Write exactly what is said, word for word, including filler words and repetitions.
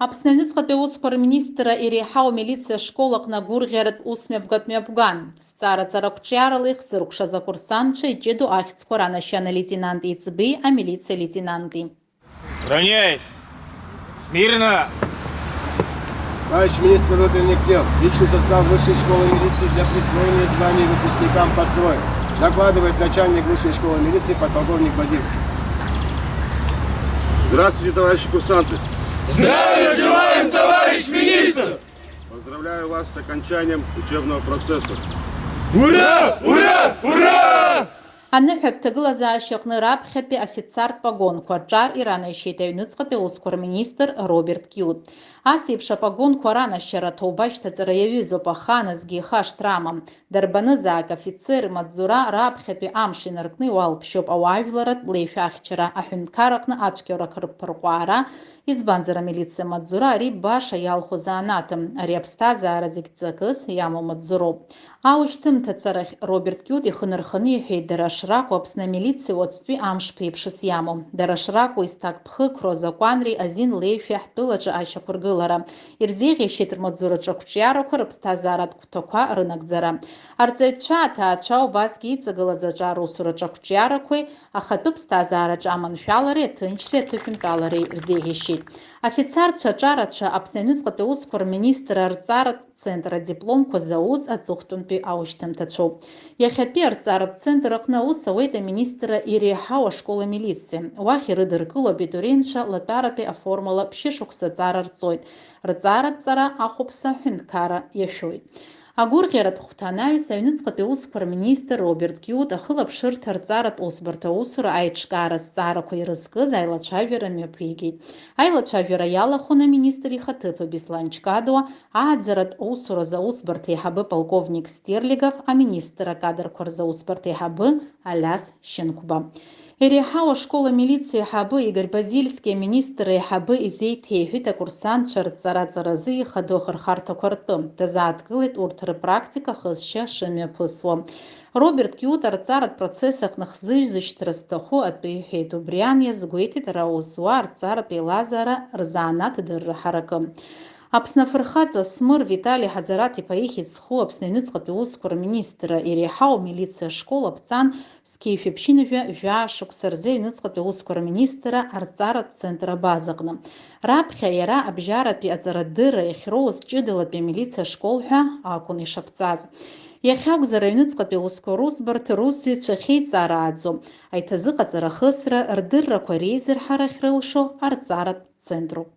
Аԥсны аҩныҵҟатәи аусқәа рминистрра иреиҳау амилициа ашкол аҟны агәырӷьаратә усмҩаԥгатә мҩаԥган. Зҵаара-ҵара ақәҿиарала ихзыркәшаз акурсантцәа иҷыдоу ахьӡқәа ранашьан алеитенант еиҵбеи амилициа алеитенанти. Равняйсь! Смирно! Товарищ министр внутренних дел, личный состав Высшей школы милиции для присвоения званий выпускникам построен. Докладывает начальник Высшей школы милиции подполковник Базильский. Здравствуйте, товарищи курсанты! Здравия желаем, товарищ министр! Поздравляю вас с окончанием учебного процесса. Ура! Ура! Ура! Аныҳәатә ҭагылазаашьа аҟны раԥхьатәи афицартә погонқәа рҿар иранашьеит аҩныҵҟатәи аусқәа рминистр Роберт Киут. Ас еиԥш апогонқәа ранашьара аҭоуба ашьҭаҵара иаҩызоуп, аха насгьы ихашҭра амам. Дарбанызаак афицер имаҵзура раԥхьатәи амш инаркны иуалԥшьоуп ауаажәларратә леишәа ахьчара, аҳәынҭқарраҟны ацәгьоурақәа рыԥырҟәаара, избанзар, амилициа маҵзура ари баша иалху заанаҭым, ари аԥсҭазаара зегь ҵакыс иамоу маҵзуроуп. Аушьҭымҭацәа рахь Роберт Киут ихы нарханы иҳәеит, дара шракәу Аԥсны амилициа уаҵәтәи амш ԥеиԥшыс иамоу. Дара шракәу изҭакԥхықәроу азакәанреи азин леишәеи ҳтәылаҿы ашьақәыргылара. Ирзеиӷьеишьеит рмаҵзураҿы ақәҿиарақәа, рыԥсҭазааратә гәҭақәа рынагӡара. Арҵаҩцәа, аҭаацәа убасгьы иҵагылаз аҿар усураҿы ақәҿиарақәеи ахатәы ԥсҭазаараҿы аманшәалареи аҭынчреи аҭышәынтәалареи рзеиӷьеишьеит. Афицарцәа аҿарацәа Аԥсны аҩныҵҟатәи аусқәа рминистрра арҵаратә центр адипломқәа зауз аҵыхәтәантәи аушьҭымҭацәоуп. Иахьатәи арҵаратә центр аҟны аус ауеит аминистрра иреиҳау ашкол амилициа. Уахь ирыдыркыло абитуриентцәа латәаратәи аформала ԥшьышықәса аҵара рҵоит. Рҵаратә ҵара ахәаԥса аҳәынҭқарра иашәоит. Агәырӷьаратә хәҭа анаҩс аҩныҵҟатәи аусқәа рминистр Роберт Киут ахылаԥшырҭа рҵаратә усбарҭа аусура аиҿкаара азҵаарақәа ирызкыз аилацәажәара мҩаԥигеит. Аилацәажәара иалахәын аминистр ихаҭыԥ Беслан Чкадуа, ааӡаратә усуразы аусбарҭа еиҳабы полковник Стерлигов, аминистр акадрқәа рзы аусбарҭа еиҳабы Алиас Шьынқәба. Иреиҳау ашкол амилициа аиҳабы Игорь Базильски аминистр аиҳабы изеиҭеиҳәеит акурсантцәа рҵара-ҵаразы ихадоу ахырхарҭақәа ртәы. Дазааҭгылеит урҭ рпрактика ахысшьа шымҩаԥысуа. Роберт Киут арҵаратә процесс аҟны хзыжьзышьҭра зҭаху атәы иҳәеит. Убри аан иазгәеиҭеит ара аус зуа арҵаратә еилазаара рзанааҭ дырра ҳаракы. Аԥсны афырхаҵа Смыр Витали Ҳазараҭ-иԥа ихьӡ зху Аԥсны аҩныҵҟатәи аусқәа рминистрра иреиҳау амилициа ашкол аԥҵан зқьи жәшәи ԥшьынҩажәи жәаа шықәса рзы аҩныҵҟатәи аусқәа рминистрра арҵаратә центр абазаҟны. Раԥхьа иара абжьаратәи аҵарадырра иахьроуз ҷыдалатәи амилициа ашкол ҳәа акәын ишаԥҵаз. Иахьакәзар, аҩныҵҟатәи аусқәа русбарҭа русзуҩцәа ахьеиҵарааӡо, аиҭазыҟаҵара ахысра, рдыррақәа реизырҳара ахьрылшо арҵаратә центруп.